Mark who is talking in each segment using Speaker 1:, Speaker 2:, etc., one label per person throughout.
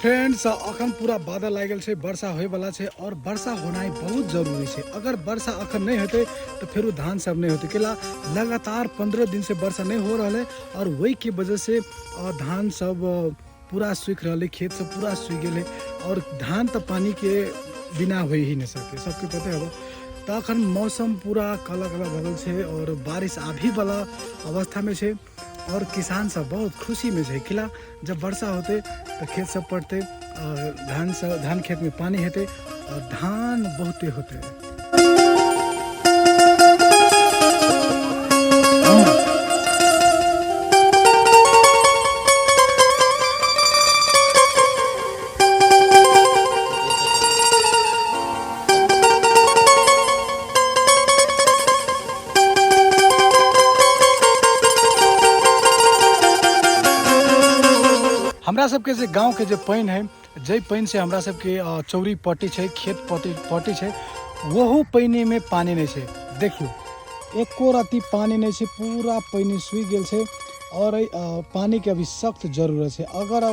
Speaker 1: Friends, अखन पूरा बादल लागि गेल छै, वर्षा होयवला छै और वर्षा होनाइ बहुत जरूरी छै। अगर वर्षा अखन नहि हेतै तऽ फेरो धान सब नहि होतै, कैला लगातार 15 दिन से वर्षा नहि हो रहल है और वही के वजह से धान सब पूरा सूखि रहल है, खेत सब पूरा सूखि गेल है और धान तऽ पानी के बिना हो ही नहि सके, सबके पते होगा। तऽ अखन मौसम पूरा काला काला भऽ गेल छै और बारिश आबही वाला अवस्था में छै और किसान सब बहुत खुशी में छै, किला जब वर्षा होते तो खेत सब पटते और धान सब, धान खेत में पानी हेतै और धान बहुते होते। हमरा सबके जे गाँव के जे पानि है, जाहि पानि से हमरा सबके चौरी पटी छै, खेत पटी छै, ओहो पानि में पानी नहि छै। देखियौ एको रत्ती पानी नहि छै, पूरा पानि सूखि गेल छै और पानी के अभी सख्त जरूरत छै। अगर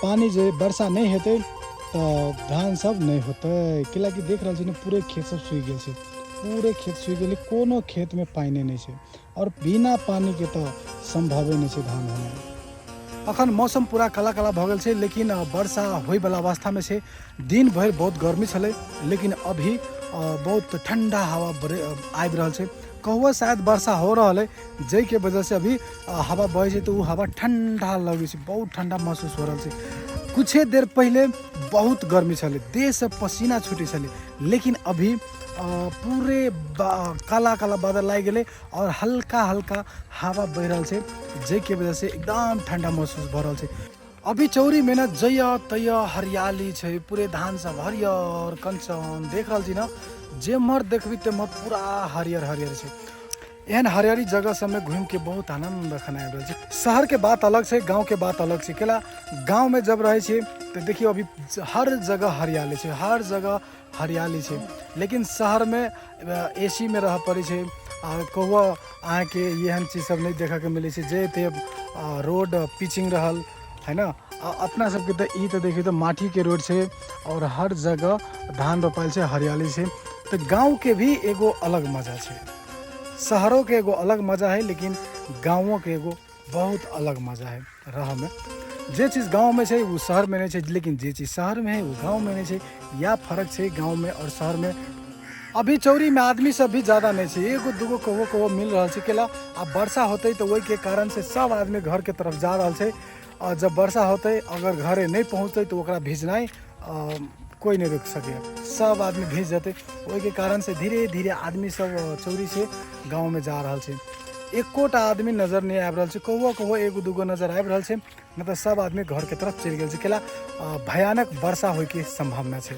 Speaker 1: पानी जे वर्षा नहि हेतै तऽ धान सब नहि होतै, कैलाकि देख रहल छी ने पूरे खेत सब सूखि गेल छै, पूरे खेत सूखि गेलै, कोनो खेत में पानि नहि छै और बिना पानी के तऽ संभवे नहि छै धान होनाइ। अखन मौसम पूरा काला काला भऽ गेल छै, लेकिन वर्षा होइवला अवस्थामे छै। दिन भरि बहुत गर्मी छलै, लेकिन अभी बहुत ठंडा हवा आबि रहल छै। कहुआ शायद वर्षा हो रहल है, जाहिके वजह से अभी हवा बहै छै तऽ ओ हवा ठंडा लगै छै, बहुत ठंडा महसूस हो रहल छै। कुछे देर पहिले बहुत गर्मी छलै, देहसँ पसीना छूटै छलै, लेकिन अभी पूरे काला काला बादल लागि गेलै और हल्का हल्का हवा बहि रहल छै, जाहिके वजह से एकदम ठंडा महसूस भऽ रहल छै। अभी चौरी में न जय तय हरियाली छै, पूरे धान सब हरियर कंचन देख रहल छी न, जेम्हर देखबी तेम्हर पूरा हरियर हरियर छै। एहन हरियाली जगह सब में घूम के बहुत आनंद अखन आबि रहल छै। शहर के बात अलग छै, गाँव के बात अलग छै। कैला गाँव में जब रहै छियै तऽ देखियौ अभी हर जगह हरियाली छै, हर जगह हरियाली छै, लेकिन शहर में ए सी में रहऽ पड़ै छै आ कहुआ अहाँके एहन चीज सब नहि देखऽके मिलै छै, जे ते रोड पिचिंग रहल है न। आ अपना सबके तऽ ई तऽ देखियौ तऽ माटीके रोड छै और हर जगह धान रोपायल छै, हरियाली छै। तऽ गाँवके भी एगो अलग मजा छै, शहरोके एगो अलग मजा है, लेकिन गाँवोके एगो बहुत अलग मजा है रहऽमे। जे चीज गाँवमे छै ओ शहरमे नहि छै, लेकिन जे चीज शहरमे है ओ गाँवमे नहि छै। इएह फर्क छै गाँवमे और शहरमे। अभी चौरीमे आदमी सब भी ज्यादा नहि छै, एगो दूगो कहो कहो मिल रहल छै। कैला आब वर्षा होतै तऽ ओहिके कारण से सब आदमी घरके तरफ जा रहल छै और जब वर्षा होतै अगर घरे नहि पहुँचतै तऽ ओकरा भिजनाइ कोइ नहि रोकि सकैए, सब आदमी भीज जेतै। ओहिके कारण से धीरे धीरे आदमी सब चौरी से गाँवमे जा रहल छै। एकोटा आदमी नजर नहि आबि रहल छै, कहुआ कहुआ एगो दूगो नजर आबि रहल छै, नहि तऽ सब आदमी घरके तरफ चलि गेल छै। कैला भयानक वर्षा होइके सम्भावना छै।